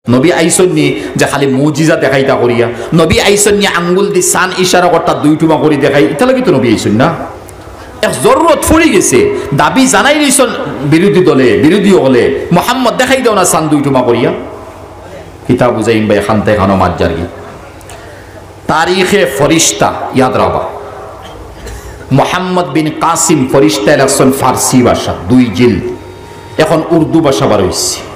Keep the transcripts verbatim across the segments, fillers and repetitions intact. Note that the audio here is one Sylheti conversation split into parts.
নবী আইছইন নি যে খালি মুজিজা দেখাইতা করিয়া? নবী আইছইন নি আঙ্গুল দি চান ইশারা করতা দুই টুমা করি দেখাই? ইতা লাগি তো নবী আইছইন না। এক জরুরত পড়ি গেছে, দাবি জানাই দিছইন বিরোধী দলে, বিরোধী অকলে, "মোহাম্মদ দেখাই দেও না চান দুই টুমা করিয়া।" কিতা বুঝাইম ভাই, খান্তে খানো মাত যারগি। তারিখে ফরিস্তা ইয়াদ রাখবা। মোহাম্মদ বিন কাসিম ফরিস্তায় লেখছইন ফার্সি ভাষা, দুই জিলদ। এখন উর্দু ভাষা বার অইছে।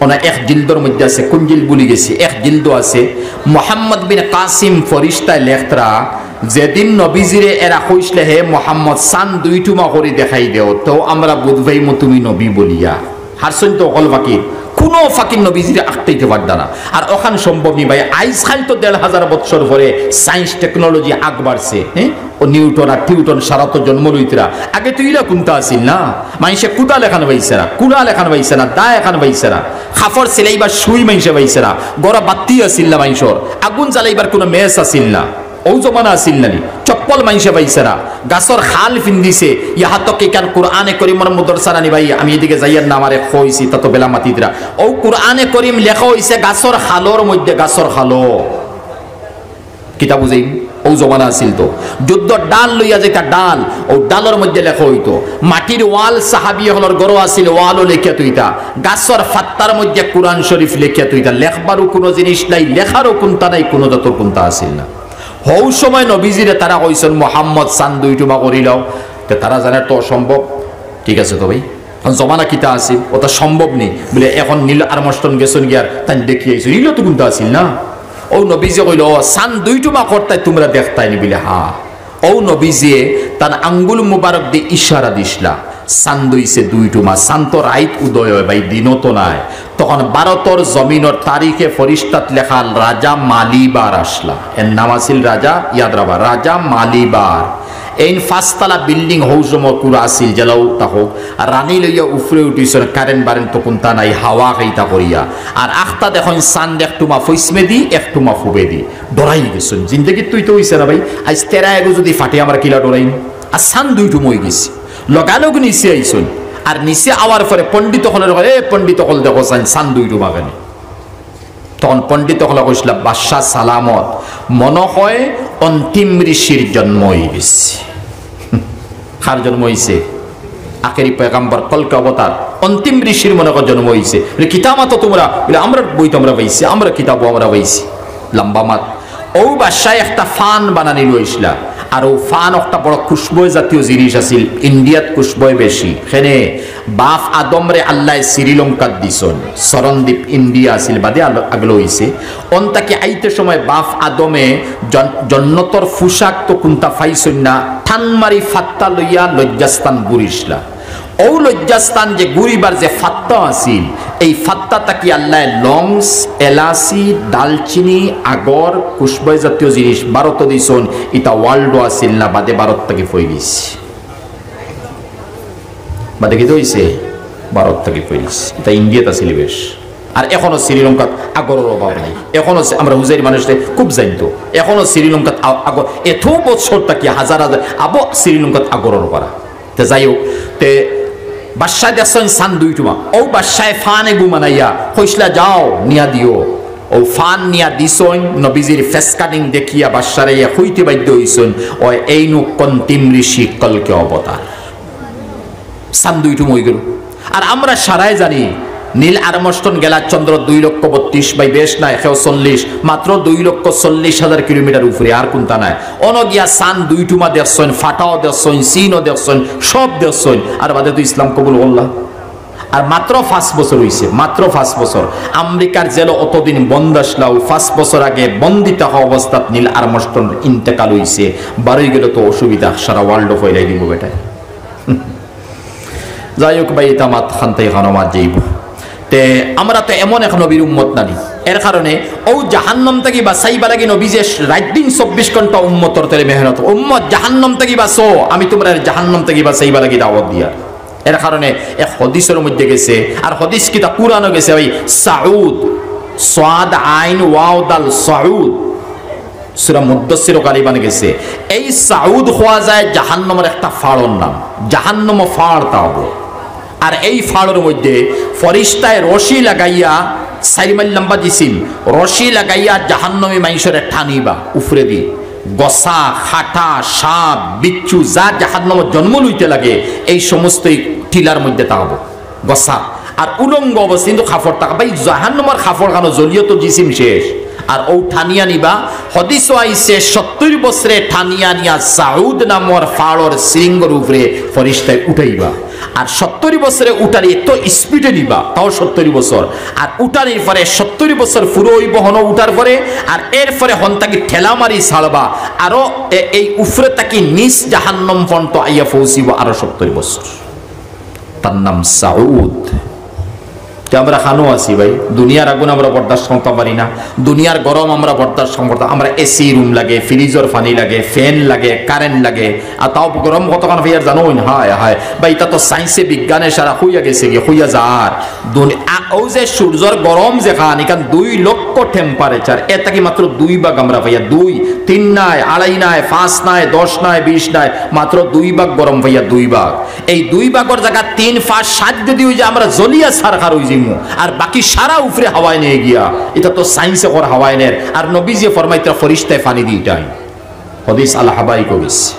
অনা এক জিলদর মধ্যে আছে, কুন জিলদ ভুলি গেছি, এক জিলদ আছে। মোহাম্মদ বিন কাসিম ফরিস্তায় লেখতরা, যেদিন নবীজিরে এরা কইছলা, "হে মোহাম্মদ, চান দুই টুমা করি দেখাই দেও, তো আমরা বুঝ পাইমু তুমি নবী বলিয়া।" হারছইন তো অকল ফাকির, কুনু ফাকির নবীজিরে আটকাইতে পারতা না। আর অখান সম্ভব নি ভাই, আইজ খাইল তো দেড় হাজার বৎসর পরে science technology আগ বাড়ছে, হ্যাঁ? ও নিউটন আর টিউটন সারা তো জন্ম লইতরা। আগে তো ইলা কুন্তা আছিল না। মাইনষে কুদাল এখান পাইছে না, কুড়াল এখান পাইছে না, দা এখান পাইছে না। কাপড় সিলাইবার সুই মাইনষে পাইছে না। ঘরো বাত্তি আছিল না মাইনষর। আগুন জ্বালাইবার কুনু match আছিল না। অউ জমানা আছিল না নি? চপ্পল মাইনষে পাইছে না। গাছর খাল ফিন্দিছে। ইয়াহাত্তক ইখান কুরআনে করিমর মুদরসা নানি ভাই, আমি এদিকে যাইয়ার না, আমারে কইছি, তা তো বেলা মাতিতরা। অউ কুরআনে করিম লেখা অইছে গাছর খালর মধ্যে, গাছর খালো। কিতা বুঝাইম? অউ জমানা আছিল তো। যুদ্ধর ঢাল লইয়া যাইতা, ঢাল, অউ ঢালর মধ্যে লেখা অইতো। মাটির ওয়াল সাহাবী অকলর ঘরো আছিল, ওয়ালও লেখিয়া থইতা। গাছর ফাত্তার মধ্যে কুরআন শরীফ লেখিয়া থইতা। লেখবারও কুনু জিনিস নাই, লেখারও কুন্তা নাই, কুনু জাতর কুন্তা আছিল না। হউ সময় নবীজিরে তারা কইছইন, "মোহাম্মদ, চান দুই টুমা করিলাও।" তে তারা জানে তো অসম্ভব। ঠিক আছে তো ভাই, অখন জমানা কিতা আছিল, অতা সম্ভব নি। বুলে, "এখন নীল আর্মস্ট্রং গেছইন গিয়ার, তাইন দেখি আইছইন।" ইলা তো কুন্তা আছিল না। অউ নবীজিয়ে কইলা, "ও, চান দুই টুমা করতায় তুমরা দেখতায় নি?" বুলে, "হ্যাঁ।" অউ নবীজিয়ে তান আঙ্গুল মুবারক দি ইশারা দিছলা, চান অইছে দুই টুমা। চান তো রাইত উদয় অয় ভাই, দিনো তো নায়। তখন ভারতর জমিনর তারিখে ফরিস্তাত লেখা রাজা মালিবার আছলা। এর নাম আছিল রাজা, ইয়াদ রাখবা, রাজা মালিবার। এইন পাঁচতলা বিল্ডিং হউ সময় কুরা আছিল, যেলাউ থাকউক। আর রানী লইয়া উফরে উঠিছইন, কারেন্ট বারেন্ট তো কুন্তা নাই, হাওয়া খাইতা করিয়া। আর আখতা দেখইন চান এক টুমা ফইছমেদি, এক টুমা ফুবেদি। ডরাই গেছইন। জিন্দেগিত তো ইতা অইছে না ভাই, আইজ তেরা এগু যুদি ফাটে আমরা কিলা ডরাইমু? আর চান দুই টুমা অইগেছে। লগালগ নিচে আইছইন। আর নিচে আওয়ার পরে পণ্ডিত অকলরে কয়, "এ পণ্ডিত অকল, দেখো চাইন, চান দুই টুমা কেনে?" তখন পণ্ডিত অকলে কইছলা, "বাদশা সালামত, মনো কয় অন্তিম ঋষির জন্ম অইগেছে।" কার জন্ম অইছে? আখেরি পয়গাম্বর, কলকে অবতার, অন্তিম ঋষির মনো কয় জন্ম অইছে। বুলে, "কিতা মাতো তুমরা?" বুলে, "আমরার বইত আমরা পাইছি, আমরার কিতাবো আমরা পাইছি।" লম্বা মাত। অউ বাদশায় একটা ফান বানানি লইছলা। আর অউ ফান একটা বড় খুশবয় জাতীয় জিনিস আছিল, ইন্ডিয়াত খুশবয় বেশি। কেনে বাফ আদমরে আল্লায় শ্রীলঙ্কাত দিছইন, সরণদ্বীপ ইন্ডিয়া আছিল, বাদে আলো-, আগলো অইছে। অন থাকি আইতে সময় বাফ আদমে জন-, জন্নতর পোশাক তো কুন্তা পাইছইন না, টান মারি ফাত্তা লইয়া লজ্জাস্থান ঘুরিছলা। অউ লজ্জাস্থান যে ঘুরিবার যে ফাত্তা আছিল, এই ফাত্তা থাকি আল্লায় লংস, এলাচি, দালচিনি, আগর, খুশবয় জাতীয় জিনিস ভারতো দিছইন, ইতা ওয়ার্ল্ডো আছিল না, বাদে ভারত থাকি ফইলিছে। বাদে কিতা অইছে? ভারত থাকি ফইলিছে। ইতা ইন্ডিয়াত আছিল বেশ। আর এখনো শ্রীলঙ্কাত আগরর অভাব নাই। এখনো সে-, আমরা হুজাইর মানুষরে খুব জানতো। এখনো শ্রীলঙ্কাত আ-, আগর, এত বছর থাকি হাজার হাজার আবো শ্রীলঙ্কাত আগরর পারা। তে যাই হউক, তে বাদশায় দেখছইন চান দুই টুমা। অউ বাদশায় ফান এগু বানাইয়া কইছলা, "যাও, নিয়া দিও।" অউ ফান নিয়া দিছইন, নবীজির face cutting দেখিয়া বাদশারে ইয়া কইতে বাধ্য অইছইন, "অয় এইনু অন্তিম ঋষি কলকে অবতার।" চান দুই টুমা অইগেলো। আর আমরা সারায় জানি, নীল আর্মস্ট্রং গেলা চন্দ্র দুই লক্ষ বত্রিশ বাই বেশ নায়, কেউ চল্লিশ, মাত্র দুই লক্ষ চল্লিশ হাজার কিলোমিটার উফরে, আর কুন্তা নায়। অনো গিয়া চান দুই টুমা দেখছইন, ফাটাও দেখছইন, চিনও দেখছইন, সব দেখছইন, আর বাদে তো ইসলাম কবুল করলা। আর মাত্র পাঁচ বছর অইছে, মাত্র পাঁচ বছর। আমেরিকার জেলো অতদিন বন্দ আছলা, অউ পাঁচ বছর আগে বন্দি থাকা অবস্থাত নীল আর্মস্ট্রং ইন্তেকাল অইছে, বারই গেলে তো অসুবিধা, সারা ওয়ার্ল্ডো ফইলাই দিবো বেটায়। যাই হউক ভাই, ইতা মাত খান্তে খানো মাত যাইবো। তে আমরা তো এমন এক নবীর উম্মত নানি, এর কারণে অউ জাহান্নাম থাকি বাচাইবা লাগি নবীজিয়ে রাইত দিন চব্বিশ ঘন্টা উম্মতর তরে মেহনত। উম্মত জাহান্নাম থাকি বাচো, আমি তুমরারে জাহান্নাম থাকি বাচাইবা লাগি দাওয়াত দিয়ার। এর কারণে এক হাদিসর মধ্যে গেছে, আর হাদিস কিতা কুরআনো গেছে ভাই, সাউদ, সাদ আইন ওয়াও দাল সাউদ। সূরা মুদ্দাসসিরো গালিবান গেছে। এই সাউদ কওয়া যায় জাহান্নামর একটা ফাড়র নাম। জাহান্নামো ফাড় তা অইবো। আর এই ফাড়র মধ্যে ফরিস্তায় রশি লাগাইয়া, চাইর মাইল লম্বা জিসিম, রশি লাগাইয়া জাহান্নামী মাইনষরে টানিবা উফরেদি। গছা, খাটা, সাপ, বিচ্ছু, যা জাহান্নামত জন্ম লইতে লাগে, এই সমস্তই টিলার মধ্যে থাকবো। গছা আর উলঙ্গ অবস্থা, কিন্তু কাপড় থাকা। ভাই, জাহান্নামর কাপড় খানো জ্বলিও তো জিসিম শেষ। আর ও টানিয়া নিবা, হাদিসও আইছে, সত্তইর বছরে টানিয়া নিয়া সাউদ নামর ফাড়র শৃঙ্গর উপরে ফরিস্তায় উঠাইবা। আর সত্তইর বছরে উঠানি এত স্পিডে নিবা, তাও সত্তইর বছর। আর উঠানির পরে সত্তইর বছর পুরো অইবো হনো উঠার পরে, আর এরপরে হন থাকি ঠেলা মারি ছাড়বা। আরো এ-, এই উপরে থাকি নিচ জাহান্নাম পর্যন্ত আইয়া পৌঁছিবো আরো সত্তইর বছর। তার নাম সাউদ। তে আমরা খানো আছি ভাই, দুনিয়ার আগুন আমরা বরদাস্ত করতাম পারি না, দুনিয়ার গরম আমরা বরদাস্ত করতাম, আমরা এসি রুম লাগে, ফ্রিজর পানি লাগে, ফ্যান লাগে, কারেন্ট লাগে, আর তাও গরম কতখান হইয়ার জানো না? হায় হায় ভাই, ইতা তো সায়েন্সে বিজ্ঞানে সারা হইয়া গেছে গি, হইয়া যার। দুনি-, আ-, ও যে সূর্যর গরম যেখান, এখান দুই লক্ষ টেম্পারেচার, এ থাকি মাত্র দুই ভাগ আমরা পাইয়া, দুই, তিন নাই, আড়াই নাই, পাঁচ নাই, দশ নাই, বিশ নাই, মাত্র দুই ভাগ গরম পাইয়া, দুই ভাগ। এই দুই ভাগর জায়গা তিন, পাঁচ, সাত যদি ওই যে আমরা জ্বলিয়া ছারখার হই যাইমু, আর বাকি সারা উপরে হাওয়ায় নিয়ে গিয়া, ইতা তো সায়েন্সে কর হাওয়ায় নের, আর নবীজিয়ে ফরমাইতরা ফরিস্তায় পানি দি ইটাই। হাদিস আল হাবাই করিস।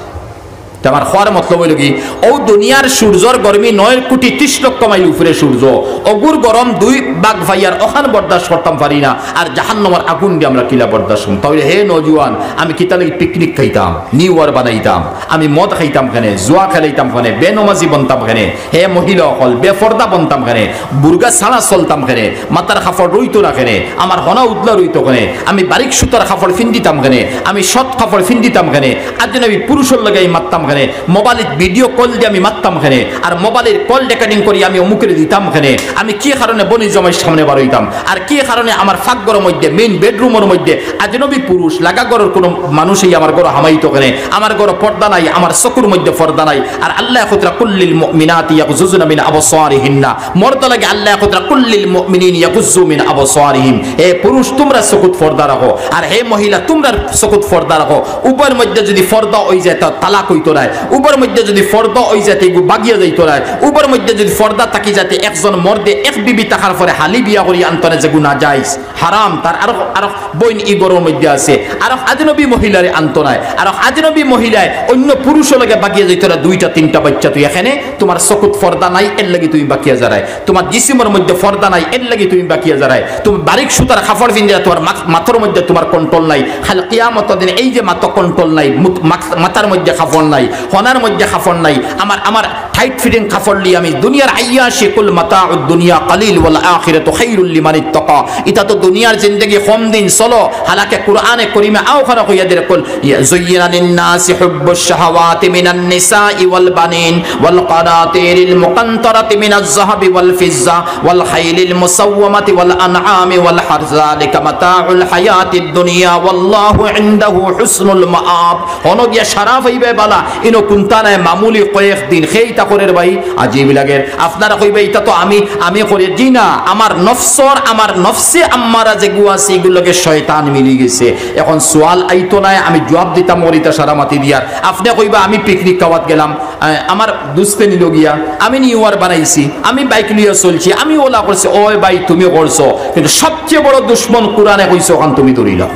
তে আমার কওয়ার মতলব অইলো কি, ও দুনিয়ার সূর্যর গরমি নয় কোটি ত্রিশ লক্ষ মাইল উপরে সূর্য, অগুর গরম দুই ভাগ পাইয়ার অখান বরদাস্ত করতাম পারি না, আর জাহান্নামর আগুন দি আমরা কিলা বরদাস্ত করতাম? তাইলে হে নওজোয়ান, আমি কিতা লাগি পিকনিক খাইতাম, নিউ ইয়ার বানাইতাম, আমি মদ খাইতাম কেনে, জুয়া খেলাইতাম কেনে, বেনমাজি বনতাম কেনে, হে মহিলা অকল, বেপর্দা বনতাম কেনে, বুরকা ছাড়া চলতাম কেনে, মাথার কাপড় রইতো না কেনে, আমার হনা উদলা রইতো কেনে, আমি বারিক সুতার কাপড় ফিন্দিতাম কেনে, আমি শর্ট কাপড় ফিন্দিতাম কেনে, আজনবী পুরুষর লগে আমি মাততাম কেনে, মোবাইলত ভিডিও কল দি আমি মাততাম কেনে, আর মোবাইলর কল রেকর্ডিং করি আমি অমুকরে দিতাম কেনে, আমি কি কারণে বনি জমাইর সামনে বারইতাম, আর কি কারণে আমার ফাঁক ঘরর মধ্যে, মেইন বেডরুমর মধ্যে আজনবী পুরুষ, লাগা ঘরর কোনো মানুষই আমার ঘরো হামাইতো কেনে, আমার ঘরো পর্দা নাই, আমার চকুর মধ্যে পর্দা নাই। আর আল্লায় কইতরা, "কুল্লিল মুমিনাতি ইয়াগজুজনা মিন আবসারিহিন্না।" মর্দ লাগি আল্লায় কইতরা, "কুল্লিল মুমিনিন ইয়াগুজ্জু মিন আবসারিহিম।" হে পুরুষ, তুমরা চকুত পর্দা রাখো, আর হে মহিলা, তুমরা চকুত পর্দা রাখো। উভয়র মধ্যে যদি পর্দা অই যায়, তা তালাক অইতো নায়। উভয়র মধ্যে যদি পর্দা অই যায়, তে ইগু বাগিয়া যাইতো নায়। উভয়র মধ্যে যদি পর্দা থাকি যায়, তে একজন মর্দে এক বিবি থাকার পরে হালি বিয়া করি আনতো নায়, যেগু নাজাইজ। হারাম, তার আরো, আরো বইন ই ঘরর মধ্যে আছে, আরো আজনবী মহিলারে আনতো নায়, আরো আজনবী মহিলায় অন্য পুরুষর লগে বাগিয়া যাইতো নায়, দুইটা তিনটা বাচ্চা তুই এখানে, তোমার চকুত পর্দা নাই, এর লাগি তুমি বাকিয়া যারায়, তোমার জিসিমর মধ্যে পর্দা নাই, এর লাগি তুমি বাকিয়া যারায়, তুমি বারিক সুতার কাপড় পিন্দিয়া, তোমার মাথ-, মাথার মধ্যে তোমার কন্ট্রোল নাই, খালি কিয়ামতর দিন এই যে মাথা কন্ট্রোল নাই, মুত-, মাথ-, মাথার মধ্যে কাপড় নাই, হনার মধ্যে কাপড় নাই, আমার, আমার টাইট ফিটিং কাপড় লই আমি দুনিয়ার আইয়াশি, কুল মাতাউদ দুনিয়া কালিল ওয়াল আখিরাতু খাইরুল লিমান ইত্তাকা। ইতা তো দুনিয়ার জিন্দেগি কম দিন চলো, হালাকে কুরআনে করিমে আও খারা কইয়া দের কল, ইয়া, যুয়্যিনা লিন্নাসি হুব্বুশ শাহাওয়াতি মিনান নিসাই ওয়াল বানিন ওয়াল কানাতিরিল মুকানতারাতি মিনাজ যাহাবি ওয়াল ফিজ্জা ওয়াল খাইলিল মুসাওওয়ামাতি ওয়াল আনআমি ওয়াল হারস, যালিকা মাতাউল হায়াতিদ দুনিয়া ওয়াল্লাহু ইনদাহু হুসনুল মাআব। হনো গিয়া সারা পাইবে বালা, ইনো কুন্তা নাই, মামুলি কয়েক দিন খেইতা করের ভাই, আজীব লাগের। আপনারা কইবা, "ইতা তো আমি, আমি করি।" জি না, আমার নফসর, আমার নফসে আম্মারা যেগু আছে, ইগুর লগে শয়তান মিলি গেছে। এখন সওয়াল আইতো নায়, আমি জবাব দিতাম করি, ইতা সারা মাতি দিয়ার। আপনে কইবা, "আমি পিকনিক খাওয়াত গেলাম, আহ, আমার দুস্তে নিল গিয়া, আমি নিউ ইয়ার বানাইছি, আমি বাইক লইয়া চলছি, আমি ওলা করছি।" ওই ভাই, তুমি করছো, কিন্তু সবচেয়ে বড় দুশমন কুরআনে কইছে, ওখান তুমি ধরিলাও।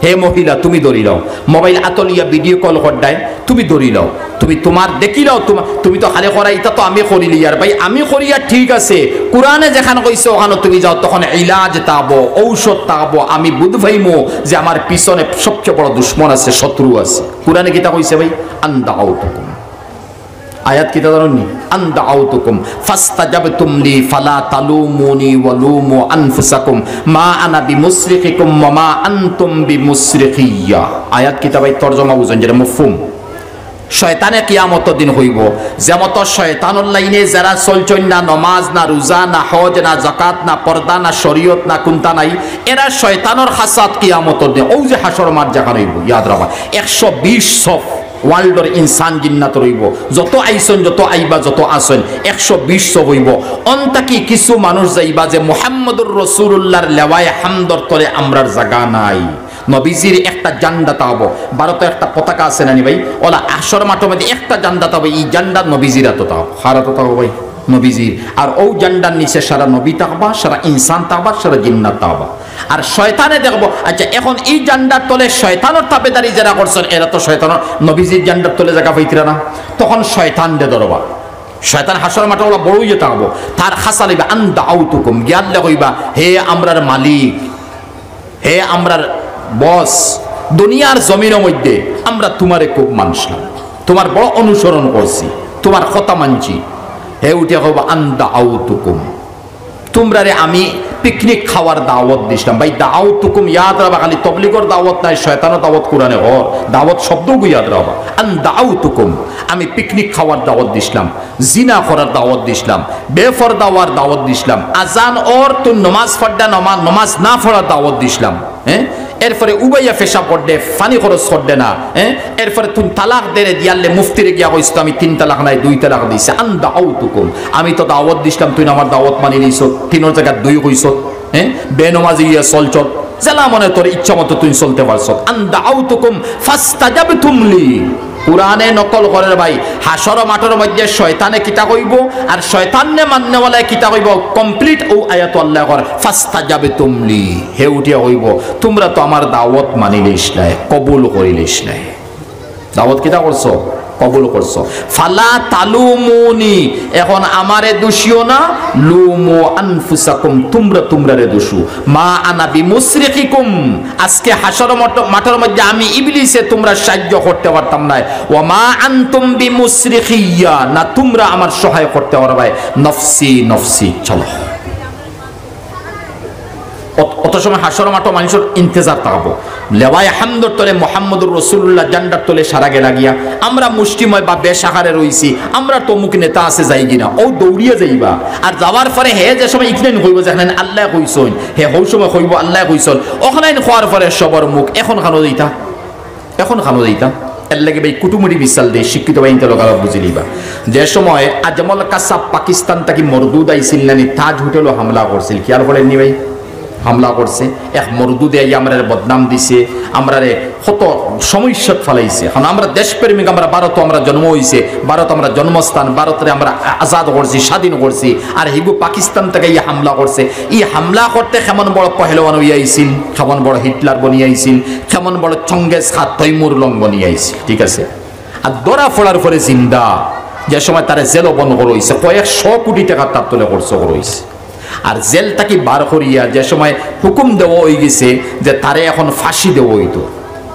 হে মহিলা, তুমি ধরিলাও, মোবাইল আতো লইয়া ভিডিও কল কররায়, তুমি ধরিলাও, তুমি তোমার দেখিলাও, তোমার, তুমি তো খালি করা, ইতা তো আমি করিলিয়ার ভাই, আমি করিয়া ঠিক আছে, কুরআনে যেখান কইছে ওখানো তুমি যাও, তখন ইলাজ তাবো, ঔষধ তাবো, আমি বুঝ পাইমু যে আমার পিছনে সবচেয়ে বড় দুশমন আছে, শত্রু আছে। কুরআনে কিতা কইছে ভাই? আন দাআউতুকুম। আয়াত কিতা জানইন নি? আন দাআউতুকুম ফাস্তাজাবতুম লি ফালা তালুমুনি ওয়া লুমু আনফুসাকুম মা আনা বিমুসরিখিকুম ওয়া মা আনতুম বিমুসরিখিয়া। আয়াত কিতা ভাই তর্জমা বুঝইন, যেটা মফহুম। শয়তানে কিয়ামতর দিন কইবো, যে মতো শয়তানর লাইনে যারা চলছইন না, নমাজ না, রোজা না, হজ না, যাকাত না, পর্দা না, শরীয়ত না, কুন্তা নাই, এরা শয়তানর খাসাত কিয়ামতর দিন। অউ যে হাশর মাঠ যেখান অইবো, ইয়াদ রাখবা, একশো বিশ সফ। ওয়ার্ল্ডর ইনসান জিন্নাত রইবো, যত আইছইন, যত আইবা, যত আছইন, একশো বিশ সফ অইবো। অন থাকি কিছু মানুষ যাইবা যে মুহাম্মদুর রাসূলুল্লাহর লেওয়ায়ে হামদর তলে আমরার জাগা নাই। নবীজির একটা জান্ডা তাবো, ভারতর একটা পতাকা আছে না নি ভাই? ওলা হাশর মাঠর মধ্যে একটা জান্ডা তাবো, ই জান্ডা নবীজির আতো তাবো। কার আতো তাবো ভাই? নবীজির। আর অউ ঝান্ডার নিচে সারা নবী থাকবা, সারা ইনসান থাকবা, সারা জিন্নাত থাকবা। আর শয়তানে দেখবো, আচ্ছা, এখন ই ঝান্ডার তলে শয়তানর তাবেদারি যেরা করছইন, এরা তো শয়তানর, নবীজির ঝান্ডার তলে জাগা পাইতরা না। তখন শয়তানরে ধরবা। শয়তান হাশর মাঠো অলা বড় অইয়া থাকবো। তার খাসা লইবা, "আন দাআউতুকুম", গিয়া আল্লারে কইবা, "হে আমরার মালিক, হে আমরার বস, দুনিয়ার জমিনর মধ্যে আমরা তুমারে খুব মানছিলাম, তুমার বড় অনুসরণ করছি, তুমার কথা মানছি।" হে উঠিয়া কইবা, "আন দাআউতুকুম, তুমরারে আমি পিকনিক খাওয়ার দাওয়াত দিছিলাম।" ভাই, দাআউতুকুম ইয়াদ রাখবা, খালি তবলিগর দাওয়াত নায়, শয়তানর দাওয়াত কুরআনে কর, দাওয়াত শব্দগু ইয়াদ রাখবা। "আন দাআউতুকুম", আমি পিকনিক খাওয়ার দাওয়াত দিছিলাম, জিনা করার দাওয়াত দিছিলাম, বেপর্দা অওয়ার দাওয়াত দিছিলাম, আজান অর তুই নমাজ পড়ডা, নমা-, নমাজ না পড়ার দাওয়াত দিছিলাম, হ্যাঁ? এরপরে উবাইয়া পেশাব করডে, পানি খরচ করডে না, হ্যাঁ? এরপরে তুই তালাক দেরে দিয়ারলে মুফতিরে গিয়া কইছ তো আমি তিন তালাক নায়, দুই তালাক দিছি। "আন দাআউতুকুম", আমি তো দাওয়াত দিছিলাম, তুই আমার দাওয়াত মানি নিছ, তিনর জাগাত দুই কইছ, হ্যাঁ? বেনমাজি অইয়া চলছ, যেলা মনে তোর ইচ্ছা মতো তুই চলতে পারছ। "আন দাআউতুকুম ফাস্তাজাবতুম লি।" কুরআনে নকল করের ভাই, হাশর মাঠর মধ্যে শয়তানে কিতা কইবো আর শয়তানরে মাননেওয়ালায় কিতা কইবো, complete অউ আয়াত আল্লায় কর, "ফাস্তাজাবতুম লি।" হে উঠিয়া কইবো, "তুমরা তো আমার দাওয়াত মানিলিছলায়, কবুল করিলিছলায়।" দাওয়াত কিতা করছো? কবুল করছো। "ফালা তালুমুনি", এখন আমারে দুষিও না, "লুমু আনফুসাকুম", তুমরা তুমরারে দুষু। "মা আনা বিমুসরিখিকুম", আজকে হাশর মঠ-, মাঠর মধ্যে আমি ইবলিসে তুমরার সাহায্য করতে পারতাম নায়। "ওয়া মা আনতুম বিমুসরিখিয়া", না তুমরা আমার সহায় করতে পারবায়। "নফসি নফসি", চলো। অত-, অত সময় হাশর মাঠো মানষর ইন্তেজার থাকবো। লেওয়ায়ে হামদর তলে, মুহাম্মদুর রাসূলুল্লাহ ঝান্ডার তলে সারা গেলা গিয়া। আমরা মুষ্টিময় বা বেশ আকারে রইছি, আমরার তো অমুক নেতা আছে, যাইগি না, অউ দৌড়িয়া যাইবা। আর যাওয়ার পরে হে যে সময় ইখানাইন কইবো, যেখানাইন আল্লায় কইছইন, হে হউ সময় কইবো আল্লায় কইছইন, অখানাইন কওয়ার পরে সবর মুখ, "এখন খানো যাইতা?" এখন খানো যাইতাম। এরলাগি ভাই কুটুমুটি মিসাল দেই, শিক্ষিত ভাইয়াইন্তে লগে বুঝিলিবা। যে সময় আজমল কাসাব পাকিস্তান থাকি মরদুদ আইছিল নানি, তাজ হোটেলো হামলা করছিল, খেয়াল করইন নি ভাই? হামলা করছে, এক মরদুদে আইয়া আমরারে বদনাম দিছে, আমরারে কত সমস্যাত ফালাইছে। কারণ আমরা দেশপ্রেমিক, আমরা ভারতো আমরা জন্ম অইছে, ভারত আমরা জন্মস্থান, ভারতরে আমরা আ-, আজাদ করছি, স্বাধীন করছি, আর হিগু পাকিস্তান থাকি আইয়া হামলা করছে। ই হামলা করতে কেমন বড় পহলওয়ান অইয়া আইছিল, কেমন বড় হিটলার বনিয়া আইছিল, কেমন বড় চঙ্গেজ খান তৈমুর লং বনিয়া আইছিল, ঠিক আছে? আর ধরা পড়ার পরে জিন্দা, যে সময় তারে জেলো বন্দ করা অইছে, কয়েক শ কোটি টেকা তার তলে খরচ করা অইছে। আর জেল থাকি বার করিয়া যে সময় হুকুম দেওয়া অইগেছে যে তারে এখন ফাঁসি দেওয়া অইতো,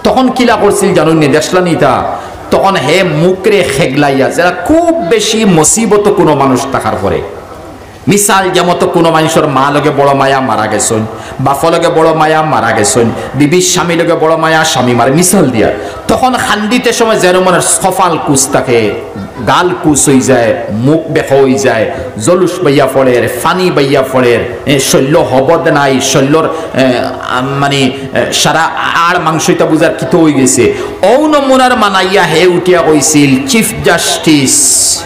তখন কিলা করছিল জানইন নি, দেখছলা নি তা? তখন হে মুখরে খেগলাইয়া, যেরা খুব বেশি মুসিবতো কুনু মানুষ থাকার পরে, মিসাল যেমতো কুনু মানষর মা লগে বড় মায়া মারা গেছইন, বাফ লগে বড় মায়া মারা গেছইন, বিবির স্বামী লগে বড় মায়া স্বামী মারা, মিসাল দিয়া। তখন কান্দিতে সময় যেরমর কপাল কুচ থাকে, গাল কুচ অইযায়, মুখ বেকা অইযায়, জলুস বাইয়া পড়ের, পানি বাইয়া পড়ের, এ, শল্য হবদ নাই, শল্যর, এ, আ, মানে, এ, সারা আড় মাংস ইতা বুঝার কিতা অইগেছে। অউ নমুনার মানাইয়া হে উঠিয়া কইছিল, "চিফ জাস্টিস,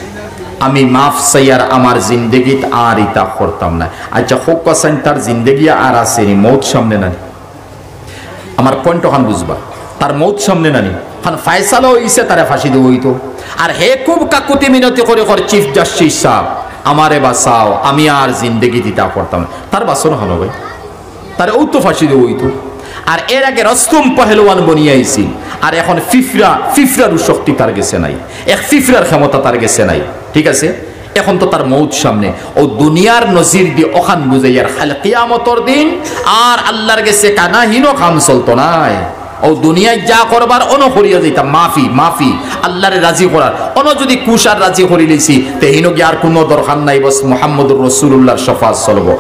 আমি মাফ চাইয়ার, আমার জিন্দেগিত আর ইতা করতাম না।" আচ্ছা, কউক্কা চাইন, তার জিন্দেগি আর আছে নি? মউত সামনে নানি? আমার point অখান বুঝবা। তার মউত সামনে নানি? কারণ ফয়সালা অইছে তারে ফাঁসি দেওয়া অইতো। আর হে খুব কাকুতি মিনতি করি কর, "চিফ জাস্টিস সাব, আমারে বাঁচাও, আমি আর জিন্দেগিত ইতা করতাম না।" তার বাঁচন অখানো ভাই। তারে অউ তো ফাঁসি দেওয়া অইতো। আর এর আগে রস্তম পহলওয়ান বনিয়া আইছিল, আর এখন ফিফরা, ফিফরারও শক্তি তার গেছে নাই, এক ফিফরার ক্ষমতা তার গেছে নাই, ঠিক আছে? এখন তো তার মউত সামনে। অউ দুনিয়ার নজির দি অখান বুঝাইয়ার, কাইল কিয়ামতর দিন আর আল্লার গেছে কানা হিনো কাম চলতো নায়। অউ দুনিয়াত যা করবার অনো করিয়া যাইতাম, মাফি, মাফি, আল্লারে রাজি করার। অনো যুদি খুশ আর রাজি করিলিছি, তে হিনো গিয়া আর কুনু দরকার নাই, বস মুহাম্মদুর রাসূলুল্লাহর শফাআত চলবো।